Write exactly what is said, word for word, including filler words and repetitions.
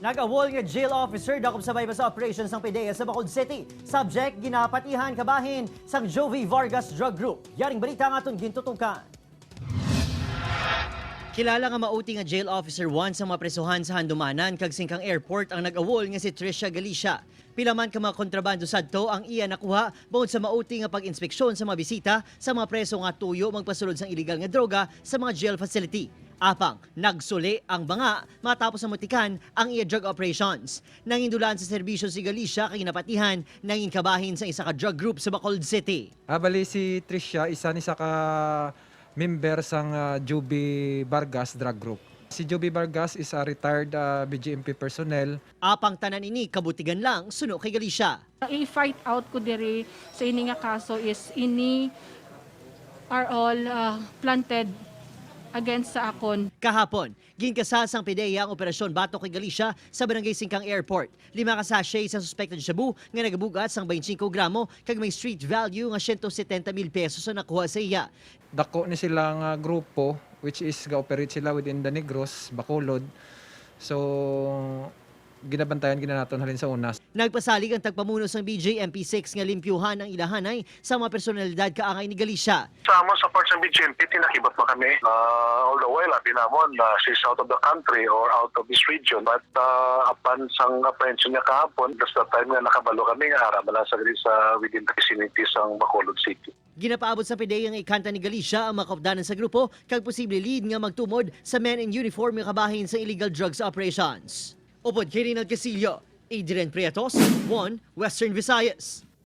Nag-awol nga jail officer dakop sa may sa operation sang PDEA sa Bacolod City. Subject, ginapatihan kabahin sang Jovie Vargas drug group. Yaring balita ang aton gintutukan. Kilala nga mauti nga jail officer one sa mga presohan sa Handumanan kag Singkang Airport ang nag-awol nga si Tricia Galicia. Pila man ka mga kontrabando sadto ang iya nakuha bangod sa mauti nga pag-inspeksyon sa mga bisita sa mga preso nga tuyo magpasulod sang iligal nga droga sa mga jail facility. Apang nagsuli ang banga matapos ang mutikan ang iya drug operations. Nangindulaan sa serbisyo si Galicia kay napatihan nangin kabahin sa isa ka drug group sa Bacolod City. Ah, bali si Tricia, isa ni sa ka member sang, ah, Juby Vargas drug group. Si Juby Vargas is a retired, ah, B J M P personnel. Apang tanan ini kabutigan lang suno kay Galicia. I-fight out ko diri sa ini nga kaso is ini are all, ah, planted against sa akon. Kahapon, ginkasal sang PDEA ang operasyon batok kay Galicia sa Barangay Singkang Airport. Lima ka sachet sa suspected shabu nga nagabugat sang twenty-five gramo kag may street value nga siyento setenta mil pesos ang nakuha sa iya. Dako ni sila nga grupo, which is ga-operate sila within the Negros, Bacolod. So, ginabantayan gina naton halin sa una. Nagpasalig ang tagpamuno sang B J M P six nga limpyuhan ang ilahanay sa mga personalidad kaangay ni Galicia. Sa amon support sa B J M P, tinakibot man kami. Ah, all the while, abi namon na she's out of the country or out of this region. But, ah, apan sang apprehension niya kahapon, that's the time nga nakabalo kami nga ara man lang sa, sa within the vicinity sang Bacolod City. Ginapaabot sa PDEA nga ikanta ni Galicia ang mga kaupdanan sa grupo kag posible lead nga magtumod sa men in uniform nga kabahin sa illegal drugs operations. Upod kay Rinald Casillo, Adrian Prietos, One Western Visayas.